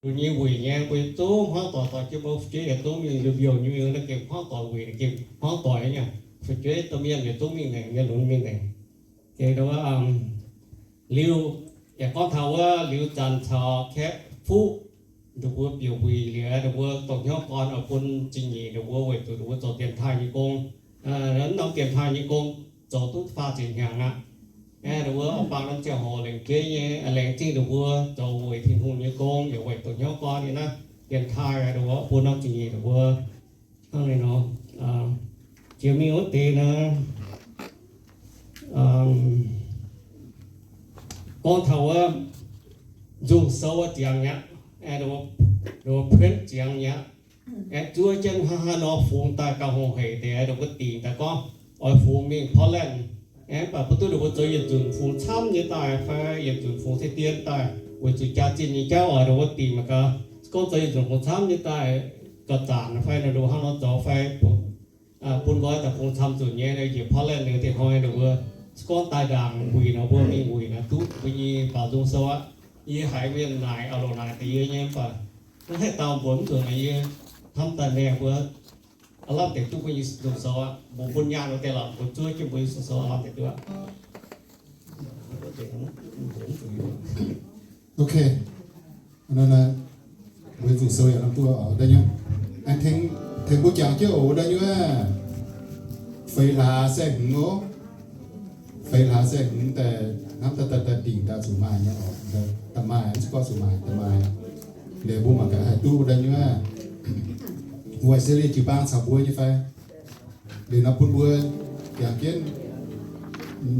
Lunx nyei wuic nyei, mbuo zungv hmuangv doic, doic jienv mbuo fu'jueiv yietc zungv mingh, lui mbiouh nyei mingh, naaiv gengh hmuangv doic wuic, gengh hmuangv doic nyei, fu'jueiv domh mienh yietc zungv mingh nzengc, mienh lunx mingh nzengc. Gengh wuov, liuz, yaac gorngv taux wuov liuz zanc caux Kaeqv Fuqv, ninh mbuo bieqc wuic liuz, ninh mbuo dongh hnyouv gorn oix bun zingh nyeic ninh mbuo weic zuqc ninh mbuo zoux dienx taaih nyei gong. Norm dienx taaih nyei gong zoux duqv faah ziepc hnyangx aqv. Aeqv, ninh mbuo oix bangc norm ziangh hoc lengc jeiv nyei, laengz zingh ninh mbuo zoux weic Tin-Hungh nyei gong, yaac weic dongh hnyouv gorn nyei naaiv dienx taaih, ninh mbuo bun norm zingh nyeic ninh mbuo hnangv naaiv nor. Jiex mingh wuov deix naaiv, gorngv taux wuov nzungh sou wuov ziangx mi'aqv, ninh mbuo print ziangx mi'aqv. Aeqv, zuov jienv hnangv haaix nor fungx daaih gauh hungh hec deix, ninh mbuo dingc daaih gorngv oix fungx mingh Portland. Aeqv, mv baac mv duqv ninh mbuo zoux yietc nzunc fungx camv nyei daaih fai yietc nzunc fungx deix dien daaih, weic zuqc jaax zinh nyei jauv oix ninh mbuo dingc mangc gaax. Se gorngv zoux yietc nzunc fungx camv nyei daaih, gauh zanc fai ninh mbuo hnangv nor zoux fai bun nqoi daaih fungx camv nzunc nyei, njiec Portland liuz dinh hnoi ninh mbuo se gorngv daaih ndaangc wuic nor mbuo mingh wuic naaic duqv mbuo nyei baaux nzung sou aqv. Yie haiz mienh naaic, a'loc naaic deix yie nyei, mv baac mv haih dau mbuox mv nzunc, yie hnamv daaih maengh mbuo aav lamh deix duqv mbuo nyei nzung sou aqv. Mbuo bun nyaanh wuov deix lorqc, mbuo zuov jienv mbuo nyei nzung sou aav lamh deix duqv. Ok. Mbuo nzung sou yaac lamh duqv oc, da'nyeic. Aengx tengx mbuo jangx jienv oc, da'nyeic. Feix hlaax saeng-hmz oc. Feix hlaax saeng-hmz daaih hnamv daaih daaih dingc daaih zuqc maaih nyei oc. Daaih maaih, mv gorngv zuqc maaih, daaih maaih. Liuz mbuo mangc gaax haih duqv da'nyeic. Weic se liuz jiu-baang caux mbuo nyei fai? Liuz nor bun mbuo jangx jienv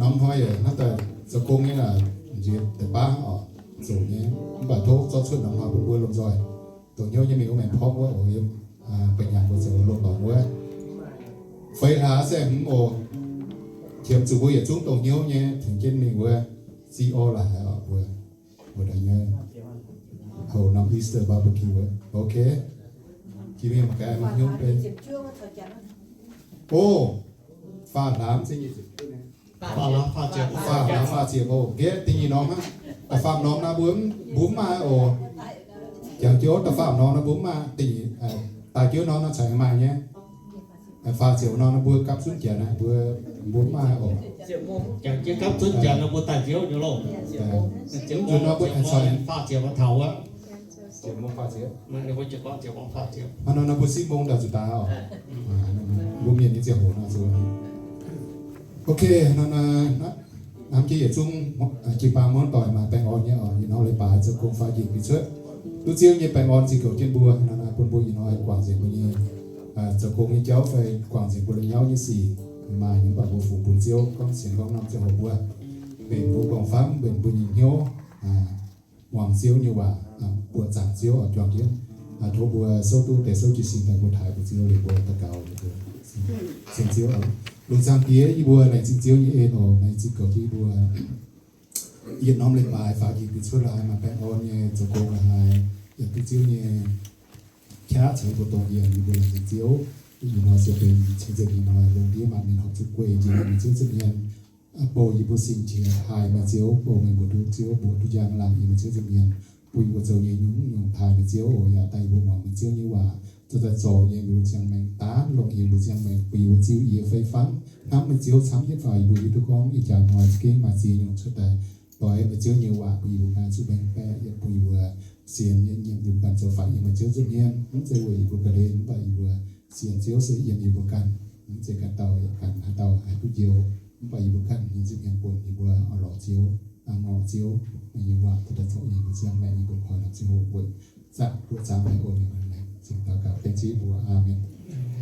norm hnoi yaac hnamv daaih zoux gong nyei, nziex deix baav oc, zoux nyei. Mv baac tov zorqv cuotv norm hnoi bun mbuo lomh nzoih dongh hnyouv nyei mingh wuov maengx porv wuov oc, yiem ba'nyanc mbuo zoux loz-dorngx wuov. Feix hlaax saeng-hmz oc. Qiemx zuqc mbuo yietc zungv dongh hnyouv nyei tengx jienv mingh wuov, ziex orv laaix haaix oc mbuo, mbuo daaih nyei, houx norm Easter barbecue wuov. Ok. Jiex mingh mangc gaax mbuo hnyouv benx. O, faah hlaax se nyei ziepc, faah hlaax faah ziepc, faah hlaax faah ziepc oc. Nqaeqv da'nyeic norm aqv. Da'faam norm naaiv mbuo, mbuo mv maaih oc. Jangx jienv da'faam norm naaiv mbuo mv maaih. Da'nyeic, daaih jienv norm naaiv caux maaih nyei. Faah ziepc norm naaiv mbuo gapv zunv janx naaiv mbuo, mbuo mv maaih oc. Jangx jienv gapv zunv janx naaiv mbuo daaih nziouv nyei loh. Nzunc nor mbuo aengx caux faah ziepc taux wuov. Hnangv nor naaiv mbuo sipv mong daaih zuqc daaih oc. Mbuo mienh nyei ziangh hoc nor zuqc. Ok, hnangv nor hnamv jienv yietc zungv jiu-baang muonz doic maaih baengh orn nyei oc. Ih hnoi leiz-baaix zoux gong faaux njiec mingh cuotv, duqv Ziouv nyei baengh orn zinh goux jienv mbuo. Hnangv nor bun mbuo ih hnoi guangc nzengc mbuo nyei zoux gong nyei jauv fai guangc nzengc mbuo la'nyauv nyei sic. Maaih nyei mv baac mbuo fungx bun Ziouv gorngv sienx gorngv norm ziangh hoc mbuo mbenc mbuo gorngv famv, mbenc mbuo nyei hnyouv muangx Ziouv nyei waac, buoqc zaangc Ziouv oix juangc jienv. Tov mbuo souv duqv deix souv jiez sin daaih mbuo taaix mbuo Ziouv liuz mbuo daux gaux. Ceng Ziouv oc. Lungh zaangc Diex, yie mbuo laengz zingh Ziouv nyei en oc, meih zinh goux jienv yie mbuo yietc norm leiz-baaix faaux njiec mingh cuotv laaix maaih baengh orn nyei zoux gong laaix, yaac duqv Ziouv nyei qaqv caux yie mbuo dongh yie, yie mbuo laengz zingh Ziouv. Ih hnoi se benx ceng nzengc ih hnoi lungh ndiev maanc mienh horpc zuqc gueic njiec mingh Ziouv zipv mienh bouh yie mbuo sing qiex, taaih meih Ziouv, bouh meih mbuox duqv Ziouv mbuox duqv njang laangc yie mbuo Ziouv zipv mienh, bun yie mbuo zoux nyei nyungc-nyungc taaih meih Ziouv oc. Yaac daaih yie mbuo muangx meih Ziouv nyei waac, zoux daaih zorc yiem yie mbuo ziangh maengc, daanv longc yiem yie mbuo ziangh maengc, bun yie mbuo ziux yie fai fangv hnamv meih Ziouv camv yietv faaux yie mbuo hiuv duqv gorngv ih jaax hnoi za'gengh maaih ziex nyungc cuotv daaih doix meih Ziouv nyei waac bun yie mbuo ngaih zuqc maengc baeqc, yaac bun yie mbuo sienx nyei nyiemc yie mbuo ganh zoux faix yiem meih Ziouv nza'hmien. Mv zeiz weic yie mbuo ga'hlen, mv baac yie mbuo sienx Ziouv se yiem yie mbuo ganh. Mv zeiz ganh dauh yaac ganh haaix dauh haih duqv njoux, mv baac yie mbuo ganh nyei nza'hmien bun yie mbuo oix lorz Ziouv, ngorc Ziouv nyei waac daaih zorc yie mbuo ziangh maengc, yie mbuo koi lorz Ziouv weic zaangc duqv zaangc meih oc. Yie mbuo laengz zingh daux gaux dengv Ziouv mbuox. Aamen.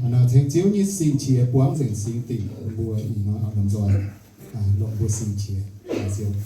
Aa, tengx Ziouv nyei sing qiex buangv nzengc singx dingc mbuo ih hnoi oix lomh nzoih longc mbuo sing qiex. Ziouv.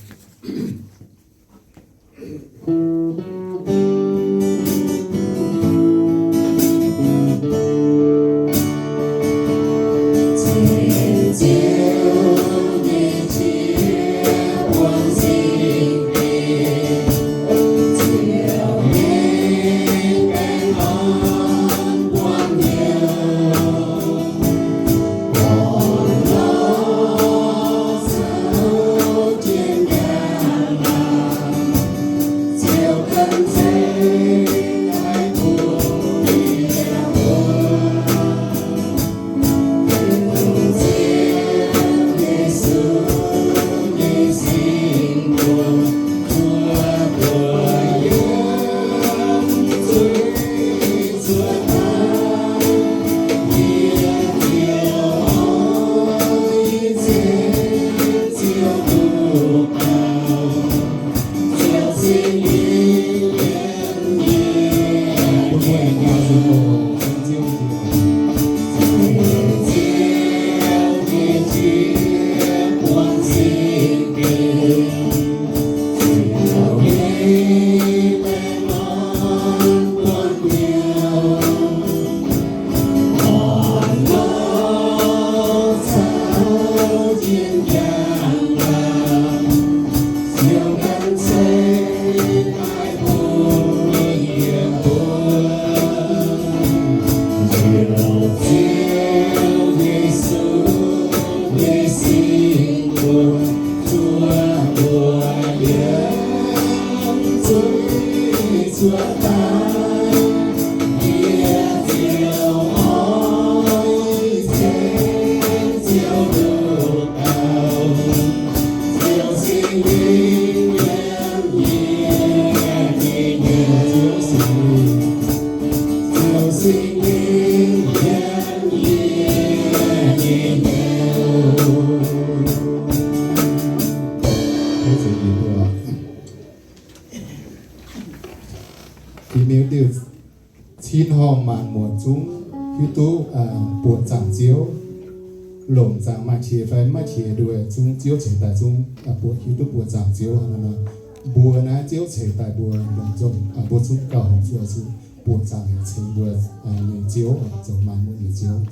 Fih niu diuh cin horngh maanc muotc zungv hiuv duqv buoqc zaangc Ziouv. Longc zaangc maaih qiex fai maiv qiex nduov zungv Ziouv ceix daaih zungv buoqc, hiuv duqv buoqc zaangc Ziouv. Mbuo naaiv Ziouv ceix daaih mbuo longc zong, mbuo zungv gauh hongx zuov zungv buoqc zaangc ceix mbuo nyei Ziouv, zoux maanc muotc nyei Ziouv.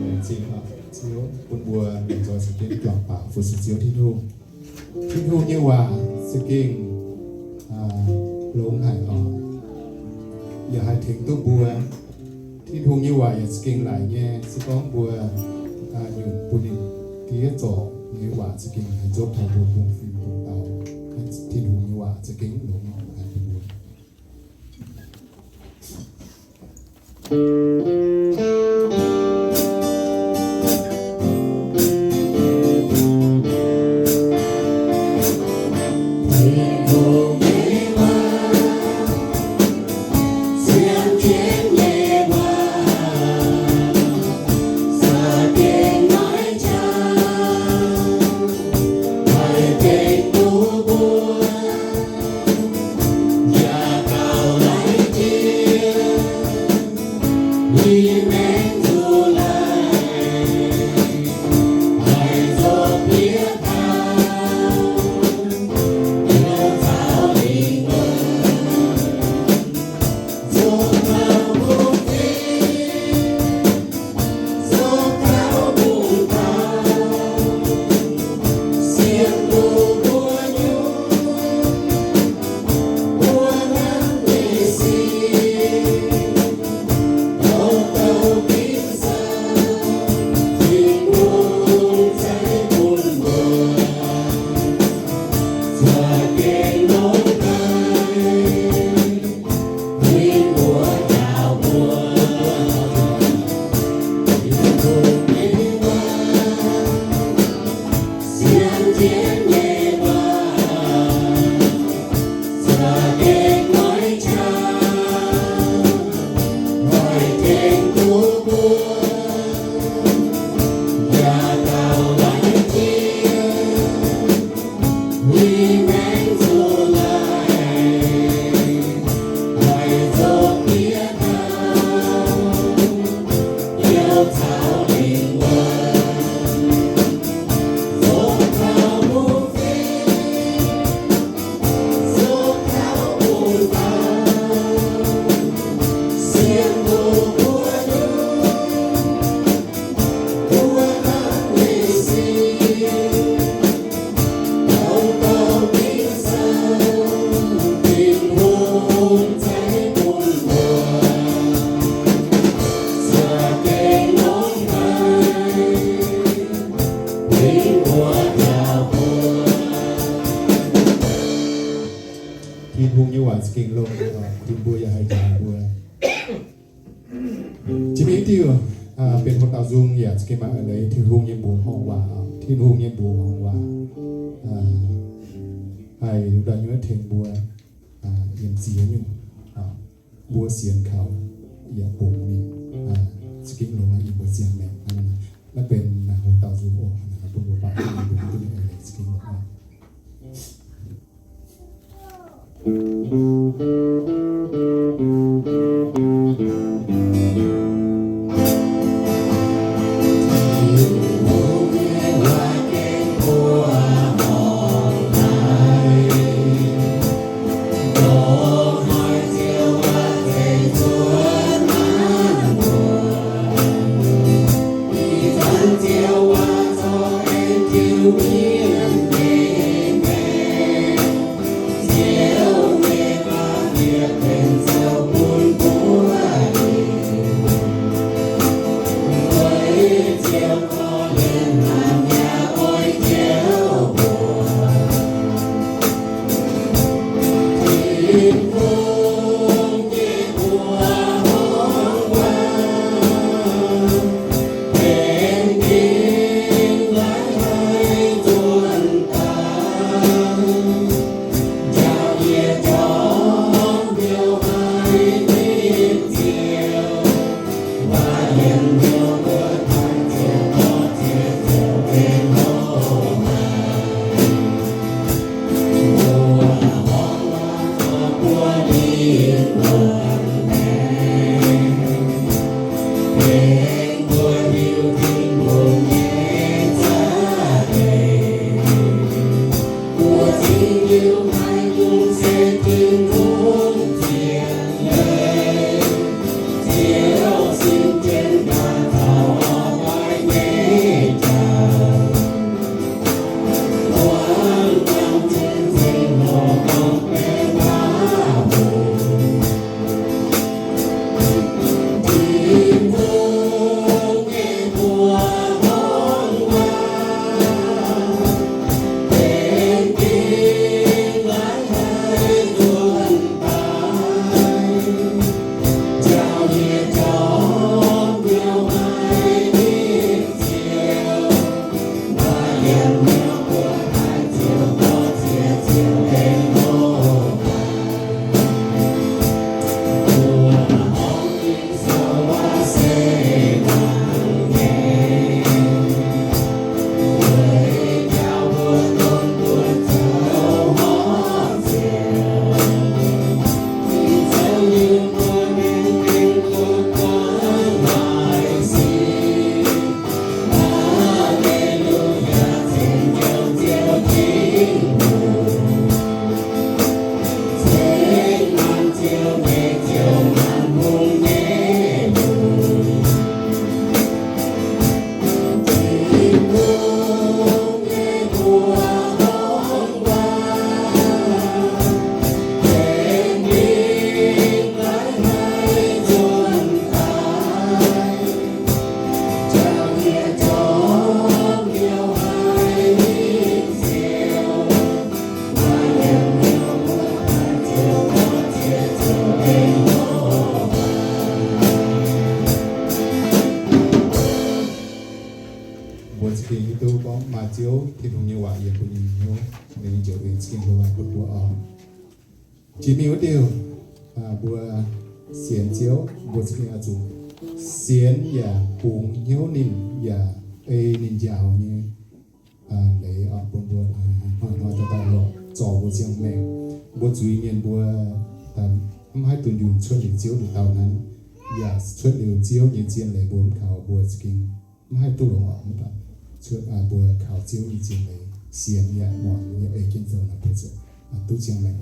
Laengz zingh Ziouv bun mbuo lomh nzoih za'gengh juangc baaux fu-sux Ziouv Tin-Hungh. Tin-Hungh nyei waac za'gengh longx haic oc. Yaac haih tengx duqv mbuo. Tin-Hungh nyei waac yaac za'gengh laic nyei. Se gorngv mbuo nyunc bun ninh diev zorc, ninh nyei waac za'gengh haih nzopv taux mbuo bungx-fingx bungx-daux. Tin-Hungh nyei waac za'gengh longx haic bun mbuo. Diuh, benx hoc dauh nzung yaac za'gengh maaih eix leiz Tin-Hungh nyei mbuox horngh waac, Tin-Hungh nyei mbuox horngh waac, haih ndau nyuoz tengx mbuo yiem ziex nyungc, mbuo sienx kaux yaac bungx ninh, za'gengh longx haic yiem mbuo ziangh maengc. Naaiv benx hoc dauh nzung oc, bun mbuo baac duqv mbuo duqv ninh eix leiz za'gengh longx haic. Mbuo za'gengh hiuv duqv gorngv maaih Ziouv Tin-Hungh nyei waac yiem bun ninh hnyouv, ninh njoux en za'gengh hlo haic bun mbuo oc. Jiex mingh wuov diuh, mbuo sienx Ziouv, mbuo za'gengh oix zuqc sienx yaac bungx hnyouv ninh yaac ei ninh njaaux nyei leiz oc, bun mbuo hnoi-hnoi daaih lorz zorc mbuo ziangh maengc. Mbuo zuiz mienh mbuo mv haih dunh yunh cuotv liuz Ziouv nduqc dauh naaiv, yaac cuotv liuz Ziouv nyei zien leiz mbuo mv kaux, mbuo za'gengh mv haih duqv longx oc. Cuotv mbuo kaux Ziouv nyei zien leiz sienx yaac muangx yaac ei jienv zoux naaic, mbuo zuqc duqv ziangh maengc.